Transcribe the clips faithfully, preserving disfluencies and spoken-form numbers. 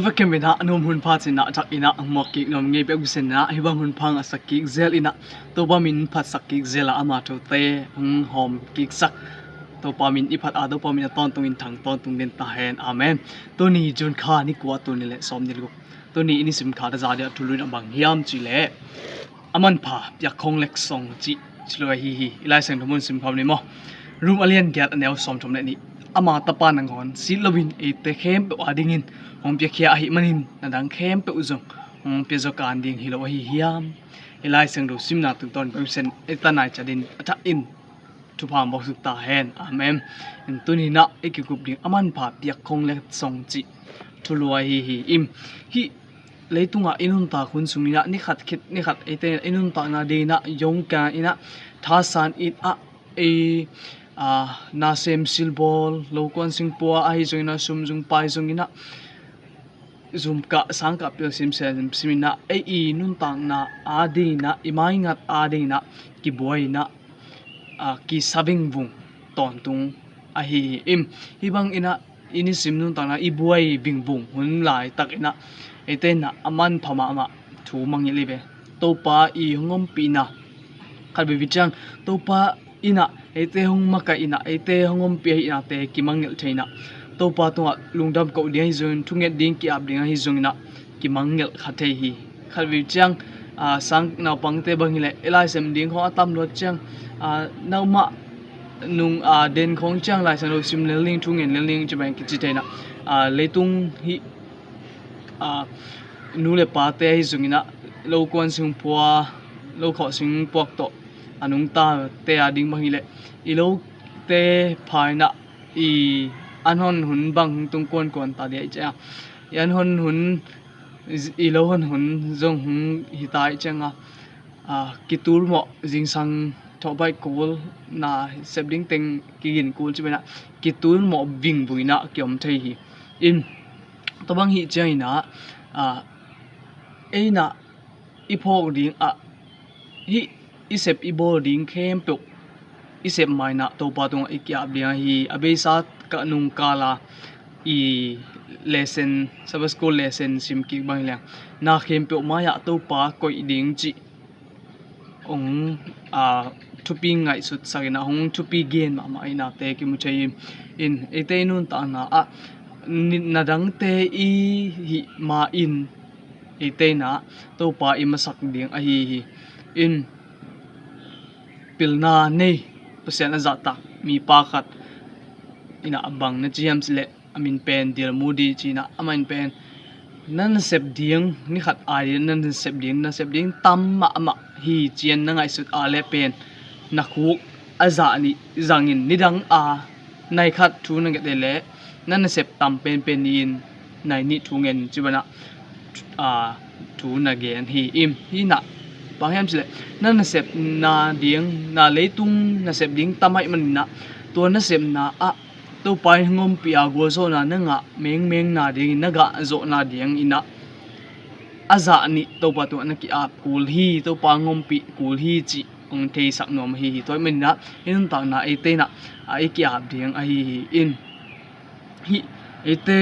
Vekhem inah a nuam hun pha cinah a thak inah hong muak kik nuam ngei pek bisin inah hih bang hun pha ngahsak kik zel inah Topa min phatsak kik zel ah ama thute hong hawm kiksak Topa min i phat a Topa min a tawntung in thang tawntung den ta hen. Amen. Tuni June kha ni kua tuni le sawm ni le guk. Tuni i nisim kha ta za dia thulu in a bang hiam ci le a manpha piak khong lek song cih ci lo ahi hi. I Lai Siangtho mun sim khawm ni maw? Rom a lian giat a neu sawm thum le nih. Ama tapa nangawn sit loin eite khempeuh a dingin hong piakhia ahih manin na dang khempeuh zong hong pia zaw kan ding hi lo ahi hiam? I Lai Siangtho simna tungtawn pemsen eita nai cadin a thak in thupha hong bawk suk ta hen. Amen. In tuni inah i kikup ding a manpha piak khong lek song cih thulu ahi hi. In hih leitungah i nuntak hun sung inah ni khat khit ni khat eite i nuntakna ding inah yongka inah thasan inah ei nasem silbawl lokuan singpua ahi zong inah sumzung pai zong inah zumkah sangkah pial simsem sim inah ei i nuntakna a ding inah i maingat a ding inah kibuai inah kisaving vung tawntung ahi hi. In hih bang inah i nisim nuntakna i buai vingvung hun laitak inah eite inah a manpha mahmah thu mangngilh hi ve. Topa i hong ompihna khat veivi ciang Topa inah eite hong makaih inah eite hong ompih ahihnate kimangngilh thei inah Topa tungah lungdam koh ding ahi zongin thunget ding ki-ap ding ahi zong inah kimangngilh kha thei hi. Khat veivi ciang sang naupangte bang hileh i laisem ding khong a tam luat ciang naumah nung den khong ciang Lai Siangtho sim lel ning thu ngen lel ning ci bang kici thei inah leitung hih nu le pate ahi zong inah lokuan singpua lokhawh singpuak tawh a nungtate a ding bang hileh i lote pha inah i an hon hun bang hong tung kuankuan ta dia i ciang i an hon hun i lo hon hun zong hong hi ta i ciang a kitul mawh zingsang thawhbaih kul na sep ding teng kigin kul ci bang inah kitul mawh vingvung inah kiom thei hi. In tua bang hih ciang inah ei inah i phawk ding ah hih i sep i bawl ding khempeuh i sep ma inah Topa tungah i ki-ap ding ahi hi. A beisa ka nungkal a i lesson Sabbath school lesson sim kik bang hileh na khempeuh mai-ah Topa koih ding cih hong thupi ngaihsutsak inah hong thupi gen mahmah ahihnate kimu thei hi. In eite i nuntakna ah na dangte i hih ma in eite inah Topa i masak ding ahi hi. In pilna nei Pasian a zahtak mipa khat inah a bang na ci hiam cileh a min pen Dale Moody ci inah amah in pen na nasep ding ni khat ai ding na nasep ding nasep ding tam mahmah hi ci-in na ngaihsut a leh pen na khuk a zah nih zangin nidang a nai khat thu na nget leh na nasep tam penpen ni-in nai nih thu ngen ci bang inah thu na gen hi. In hih inah bang hiam cileh na nasepna ding na leitung nasep ding tam ahih man inah tua nasepna ah Topa in hong ompih a gualzawhna na ngah mengmengna dingin na gahzawhna ding inah a zah nih Topa tungah na ki-ap kul hi. Topa hong ompih kul hi cih hong theisak nuam ahi hi. Tua ahih man inah i nuntakna eite inah a i ki-ap ding ahi hi. In hih eite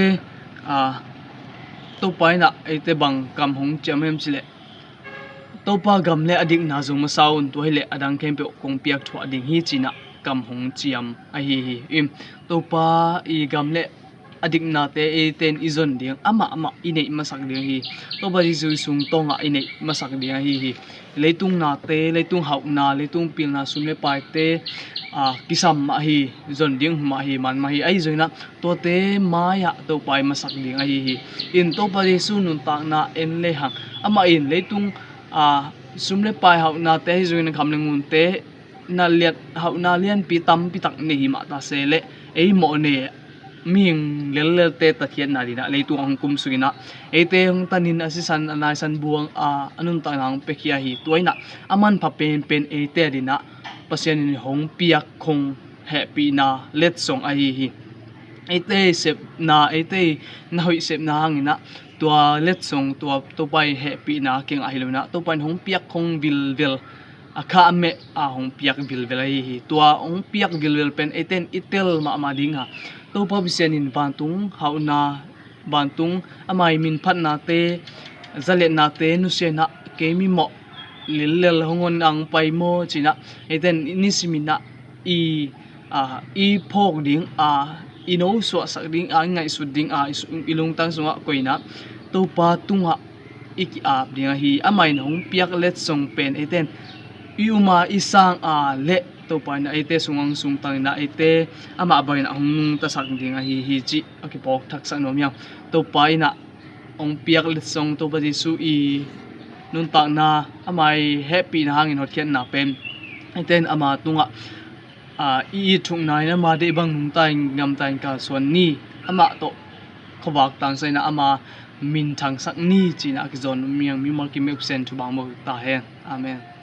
Topa inah eite bang kam hong ciam hiam cileh Topa gam le a dikna zong masa un, tua hileh a dang khempeuh kong piak thuah ding hi ci inah kam hong ciam ahi hi. In Topa i gam le a diknate eite in i zon ding amahmah i neih masak ding hi. Topa Jesu i sungtawngah i neih masak ding ahi hi. Leitung nate leitung hauhna leitung pilna sum le paite kisam mah hi. Zon ding mah hi man mah hi ahi zong inah tuate mai-ah Topa i masak ding ahi hi. In Topa Jesu nuntakna en lehang amah in leitung sum le pai hauhnate ahi zongin a kham le ngunte na liat hauhna lianpi tampi tak nei hi mah ta se leh ei mawh ne mihing lellelte takhiatna dinah leitung a hong kum sung inah eite hong tanin a sisan a naisan buang a a nuntakna hong piakhia hi. Tua inah a manpha penpen eite a dinah Pasian in hong piak khong hehpihna letsong ahi hi. Eite i sepna eite i na hoih sepna hang inah tua letsong tua Topa i hehpihna kingah hi lo inah Topa in hong piak khong vilvel a kha a meh a hong piak vilvel ahi hi. Tua hong piak vilvel pen eite in i tel mahmah ding a Topa Pasian in vantung hauhna vantung ama i minphatnate, zaletnate nusia inah kei mimawh lillel hong on ang pai maw ci inah, eite in nisimin ah i, a, i phawk ding a, i nosuahsak ding a, i ngaihsut ding a, i su-, i lungtang sungah koih inah Topa tungah i ki-ap ding ahi. Amah in hong piak letsong pen eite in i um a, i sang a leh Topa inah eite sungah hong sungtang inah eite amah bangin ah hong nungtasak ding ahi hi cih a kiphawk thaksak nuam hi hang. Topa inah hong piak letsong, Topa Jesuh i nuntakna, ama i hehpihna hangin hotkhiatna pen eite in ama tungah, a, i it thukna in ama deih bang nungta in gamta in kalsuan ni. Amah tawh khuavak tangsak inah ama minthangsak ni ci inah a kizawn nuam hi hang. Mimal kim meuhsen thubang mawk ta hen. Amen.